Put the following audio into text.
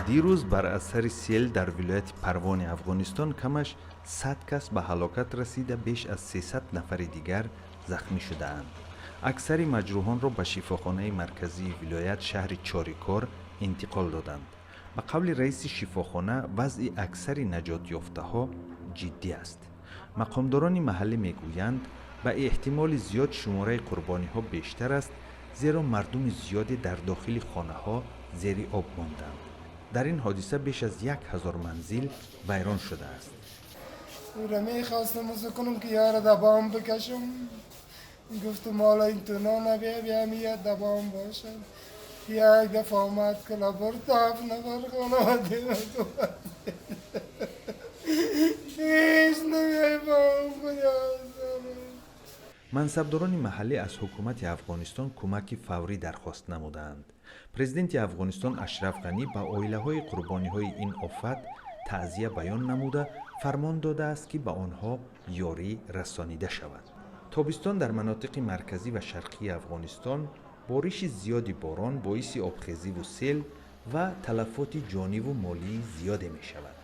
Дирӯз бар асари сел дар вилояти Парвони Афғонистон камаш 100 кас ба ҳалокат расида, беш аз 300 нафари дигар захмӣ шудаанд. Аксари маҷрӯҳонро ба шифохонаи марказии вилоят, шаҳри Чорикор, интиқол доданд. Ба қавли раиси шифохона, вазъи аксари наҷотёфтаҳо ҷиддӣ аст. Мақомдорони маҳаллӣ мегӯянд, ба эҳтимоли зиёд шумораи қурбониҳо бештар аст, зеро мардуми зиёде дар дохили хонаҳо зери об монданд. Дар ин ҳодиса беш аз 1000 манзил вайрон шудааст. او میخواستم کنم که یار دبام بکشم. گفتم حالا این تو نبیا بیا میاد دبام باشم. یک دفعه آمد که برد هفت نفر خانواده. هیچ نمیفهم کجا. Мансабдорони маҳаллӣ аз ҳукумати Афғонистон кӯмаки фаврӣ дархост намуданд. Президенти Афғонистон Ашраф Ғанӣ ба оилаҳои қурбониҳои ин офат таъзия баён намуда, фармон додааст, ки ба онҳо ёрӣ расонида шавад. Тобистон дар манотиқи марказӣ ва шарқии Афғонистон бориши зиёди борон боиси обхезиву сел ва талафоти ҷониву молии зиёде мешавад.